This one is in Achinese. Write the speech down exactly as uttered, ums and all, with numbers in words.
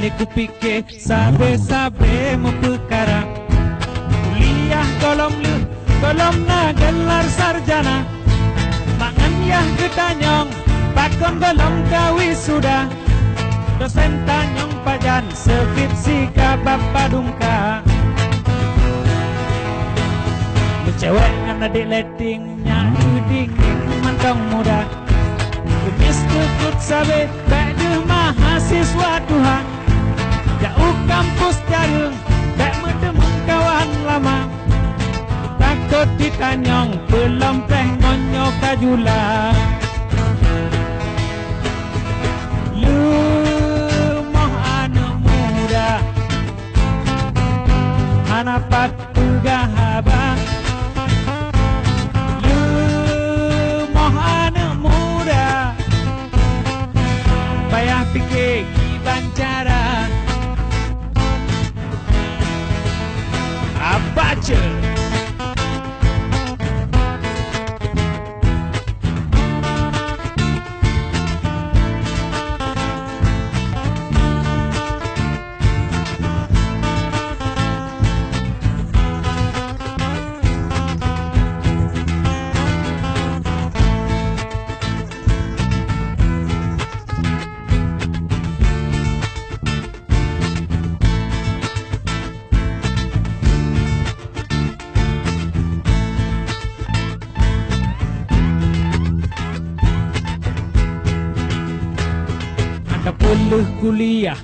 Lé kupike sabe-sabe meupeukara. Kuliah gohlom lheueh, gohlom na gelar sarjana. Mangat yah geutanyong, pakon gohlom ka wisuda. Dosen tanyong pajan, skripsi ka bab padungka. Meucewek ngon adék leteng, nyak dingin mantong muda. Kumis teukot sabe, bék deuh mahasiswa tuha. Jak u kampus jareueng, bék meuteumèe kawan lama. Takot jitanyong, peulom péng ngon nyoe ka jula. Leumoh aneuk muda, hana pat peugah haba. Leumoh aneuk muda, payah pike kiban cara. Apa cit? Ataupun lheueh kuliah,